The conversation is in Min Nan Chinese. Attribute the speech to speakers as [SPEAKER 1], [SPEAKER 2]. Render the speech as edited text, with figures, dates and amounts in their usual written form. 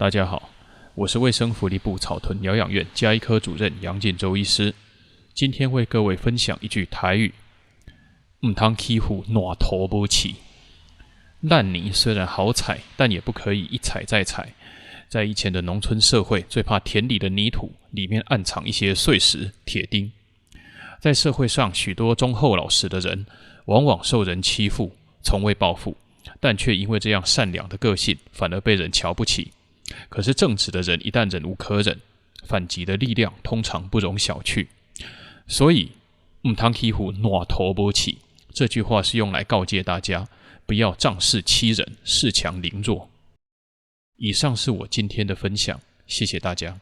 [SPEAKER 1] 大家好，我是衛生福利部草屯療養院家醫科主任楊進洲醫師，今天為各位分享一句台語：毋通欺負爛塗無刺。爛泥雖然好踩，但也不可以一踩再踩。在以前的農村社會，最怕田裡的泥土裡面暗藏一些碎石、鐵釘。在社會上，許多忠厚老實的人，往往受人欺負，從未報復，但卻因為這樣善良的個性，反而被人瞧不起。可是正直的人一旦忍無可忍，反擊的力量通常不容小覷。所以，毋通欺負爛塗無刺這句話是用來告誡大家，不要仗勢欺人、恃強凌弱。以上是我今天的分享，謝謝大家。